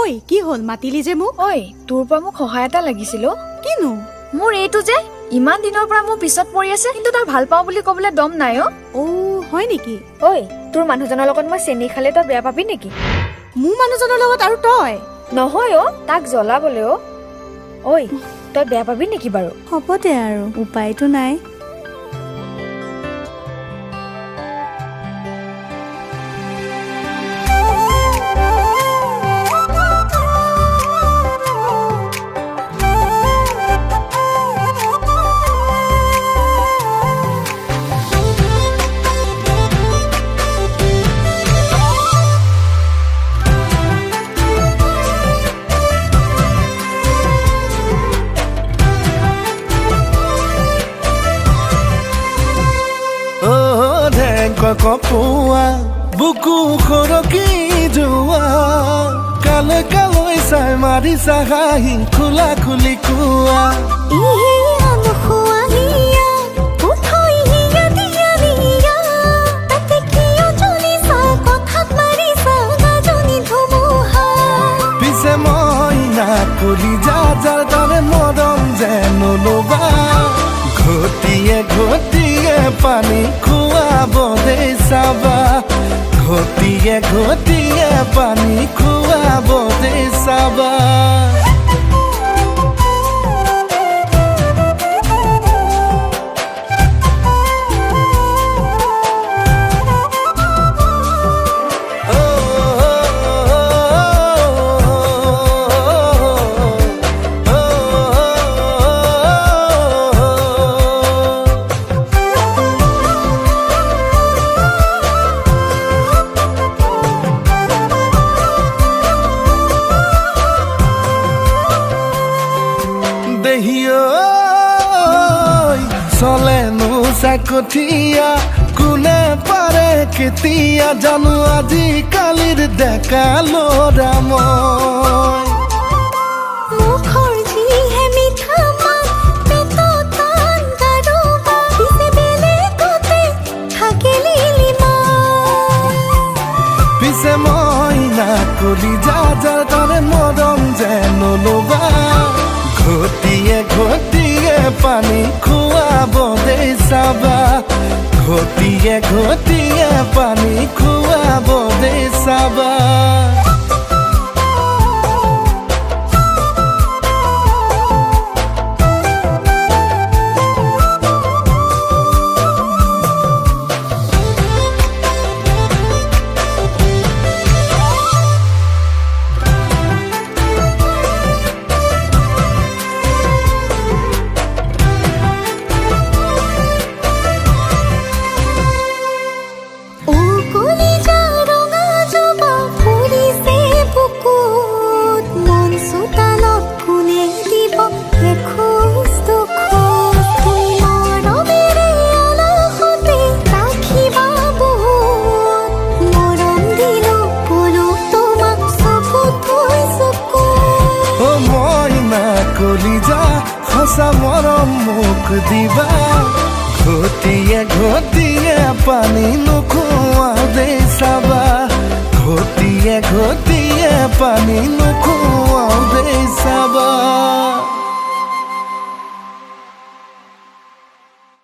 ঐ, কি হ'ল, মাতিলি যে মোক? ঐ, তোৰ পৰা মোক সহায় এটা লাগিছিল অ'। কিনো? মোৰ এইটো যে ইমান দিনৰ পৰা মোৰ পিছত পৰি আছে, কিন্তু তাৰ ভাল পাওঁ বুলি ক'বলৈ দম নাই অ'। অ' হয় নেকি? ঐ, তোৰ মানুহজনৰ লগত মই চেনি খালে তই বেয়া পাবি নেকি? মোৰ মানুহজনৰ লগত আৰু তই? নহয় অ', তাক জ্বলাবলৈ অ'। ঐ, তই বেয়া পাবি নেকি বাৰু? হ'ব দে আৰু, উপায়তো নাই। কপোৱা বুকু সৰকি যোৱা, কালৈ কালৈ চাই মাৰিছা হাঁহি খোলা খুলি কোৱা। পিছে মইনা কলি যা যাৰ দৰে মৰম যেন ল'বা, ঘটিয়ে ঘটিয়ে পানী খুৱাব দেই চাবা, ঘটিয়ে ঘটিয়ে পানী খুৱাব দেই চাবা। চলেনো চাকঠীয়া কোনে পাৰে কেতিয়া জানো আজিকালিৰ ডেকা ল'ৰা মই। পিছে মইনা কলি যা যাৰ দৰে মৰম যেন ল'বা, ঘটিয়ে ঘটিয়ে পানী খুৱাব দেই চাবা, ঘটিয়ে ঘটিয়ে পানী খুৱাব দেই চাবা। সঁচা মৰম মোক দিবা, ঘটিয়ে ঘটিয়ে পানী নোখোৱা দেই চাবা, ঘটিয়ে ঘটিয়ে পানী নোখোৱা।